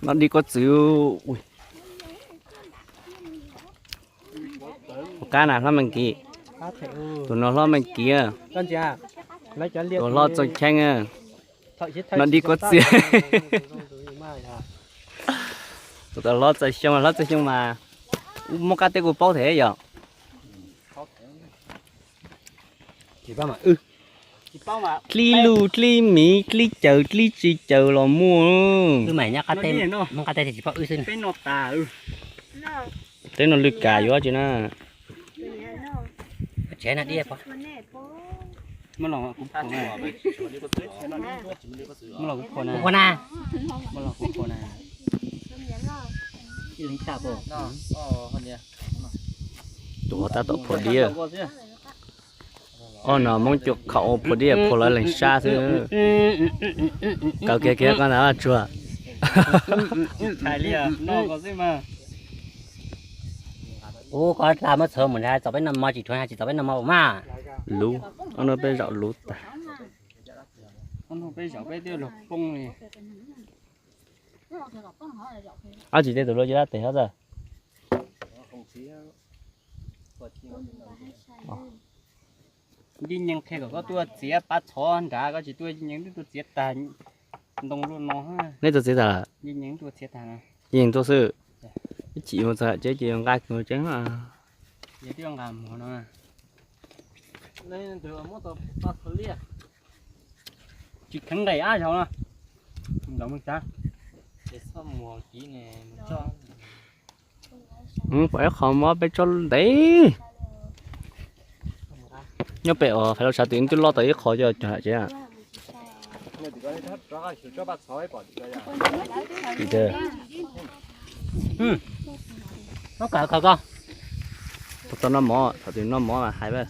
No dib kuab txwv. Ua qab na hlob Meej Kiv. Tus no hlob Meej Kiv. Tus hlob Txooj Cheeb. No dib kuab txwv. Tus hlob Txooj Xyooj, hlob Txooj Xyooj mas muaj qab teb kuj paub thiab yom. Dlib luj dlib miv dlib caws dlib tsis caws los muaj. Teb no lwj kas yuav tsi na. Tus tab tom phua diab. Ob no Hmoob cuaj khaum phua diab phua lawv leeg sab xwb. Kaw kiag kiag koj ntag tsuag. Ub, koj tla muab txhawv mus nrad txom peb noj mov tsis rhuav tsis txom peb noj mov mas. Luv, ob no peb zaum luv tag. Ob tsis tej tus luaj cia dab tes hab txawm. Yij Nyeej qhia kom koj tuaj txiav pab txhov nrad, koj tsis tuaj, Yij Nyeej twb tuaj txiav tag ntoo luaj no. Neb tuaj txiav tag lawm? Yij Nyeej tuaj xwb. Ib chim mus txog ces ces nqa kiag tseeb. Tsis kheev nqaim ab zaug no. Pom ib qho mob peb tsob ntev. Nyob pem uas Faiv Lauj Tshav twb twb loj tau ib qho coj cog tsev. Tau noj mov, thaum twg noj mov mas hais.